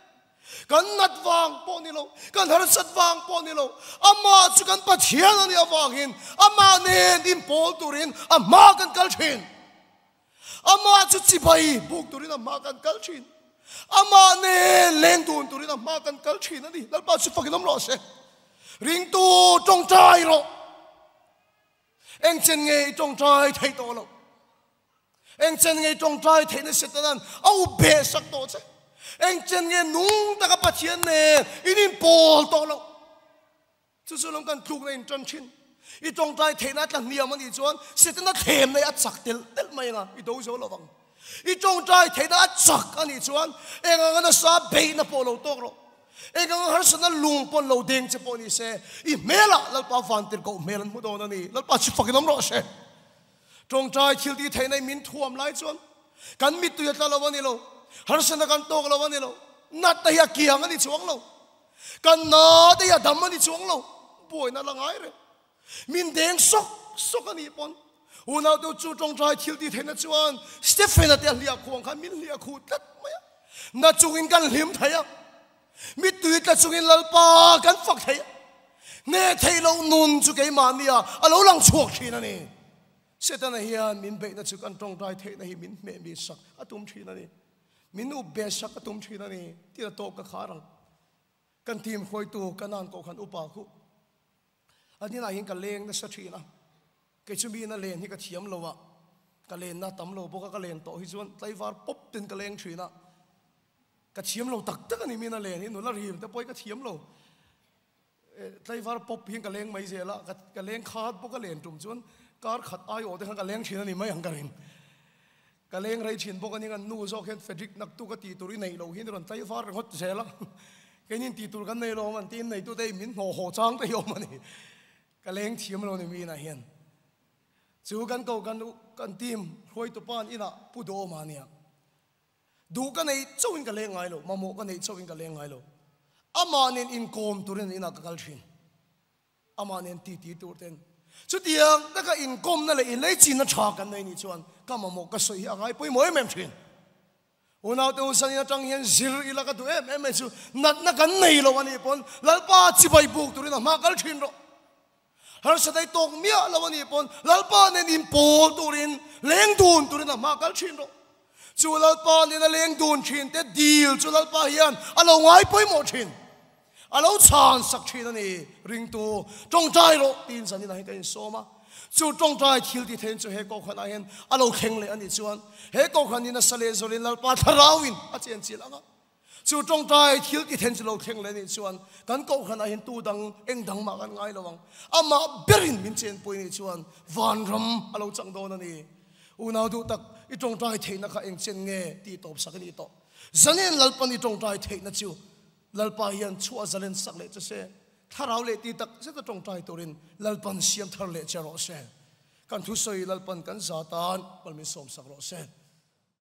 Kan nat vang pawh ni lo, kan harsat vang pawh ni lo, amah chu kan Pathian a nih avangin amah nen inpawl turin a hma kan kal thin. Amah chu chibai buk turin a hma kan kal thin. Amah nen leng dun turin a hma kan kal thin a ni. Lalpa chu fakin awm rawh se. Ringtu tawngtai rawh. Engchen nge i tawngtai theih tawh loh? Engchen nge i tawngtai theihna Setanan a u beh sak tawh che? Engchen nge nung taka Pathian nen in inpawl tawh loh? Chu chu lawm kan tlukna in tan thin. I tawngtai theihna a tla hniam a nih chuan Setana thlemna hi a chak telh telh mai anga i do zo lo vang. I tawngtai theihna a chak a nih chuan eng anga nasa beihna pawh lo tawk rawh. Eng anga harsatna lung pawn lo deng che pawh ni se, i hmelah Lalpa vantirhkoh hmel an hmu dawn a ni. Lalpa chu fakin awm rawh se. Tawngtai thil tih theihna in min thuam lai chuan kan mittui a tla lo a ni lo, harsatna kan tawk lo a ni lo, natna hi a kiang a ni chuang lo, kan na te hi a dam a ni chuang lo, buaina la ngai reng. Min deng sawk sawk a nih pawn unaute chu tawngtai thil tih theihna chuan Stephen-a te a hliah khuh ang khan min hliah khuh tlat mai a. Na chungin kan hlim thei a, mittui tla chungin Lalpa kan fak thei a. Hne theih loh nun chu keimahnia a lo lang chhuak thin a ni. Setana hian min beihna chu kan tawngtai theihna hi min hmeh mi sak a tum thin a ni. Min up be sak a tum thin a ni tih a tawp ka khar ang. Kan team hruaitu Kanan Kohhran upa khu a hnenah hian ka leng nasa thin a, kei chu miin a len hi ka thiam lo a, ka lenna tam lo bawk a, ka len tawh hi chuan tlaivar pawp ten ka leng thin a, ka thiam lo tak tak a ni miin a len hi nula rim te pawh hi ka thiam lo, tlaivar pawp hian ka leng mai zel a, ka leng khat bawk a len tum chuan kar khat aiawh te khan ka leng thin a ni mai ang ka ring. Ka leng rei thin bawk a ning an nu zawk hian Frederick naktu ka tih tur i neih loh hi ni rawn tlaivar ringawt zel a, keinin tih tur kan nei lo awm an tiin neitute hi min hnawh haw chang te hi awm a ni. Ka leng thiam lo ni mi inah hian. Chu kan ko kan kan team hruaitu pa'n inah Pu Duhawma a nia. Duh ka neih chauhin ka leng ngai lo, mamawh ka neih chauhin ka leng ngai lo. Amah nen inkawm turin an inah ka kal thin. Amah nen titi tur ten chutiang taka inkawmna leh inleichinna tha kan nei nih chuan ka mamawh ka sawi hi a ngai pawimawh em em thin. Unaute u sanin atang hian zir ila ka duh em em mai chu natna kan nei lo a nih pawn Lalpa chibai buk turin a hma kal thin rawh. Harsatei tawk miah lo a nih pawn Lalpa nen inpawl turin leng dun turin a hma kal thin rawh. Chu Lalpa nena leng dun thin te dil chu Lalpa hian a lo ngai pawimawh thin. A lo chhan sak thin a ni. Ringtu, tawngtai rawh tiin zaninah hian ka insawm a. Chu tawngtai thil ti theiin chu he kohhranah hian a lo thleng leh a nih chuan he kohhran hi nasa leh zawlin Lalpa thlarauin a chenchilh ang a. Chu tawngtai thil ti theiin chu lo thleng leh a nih chuan kan kohhranah hian tu dang eng dang mah kan ngai lo ang. Amah berin min chenpui a nih chuan vanram a lo chang dawn a ni. Unau duh tak, i tawngtai theihna kha eng chen nge tih tawp sak a nih tawh. Zanin Lalpan i tawngtai theihna chu Lalpa hian chhuah zalen sak leh che se, thlarau leh ti tak zeta tawngtai turin Lalpan siam thar leh che rawh se. Kan thusawi Lalpan kan za tan mal min sawm sak rawh se.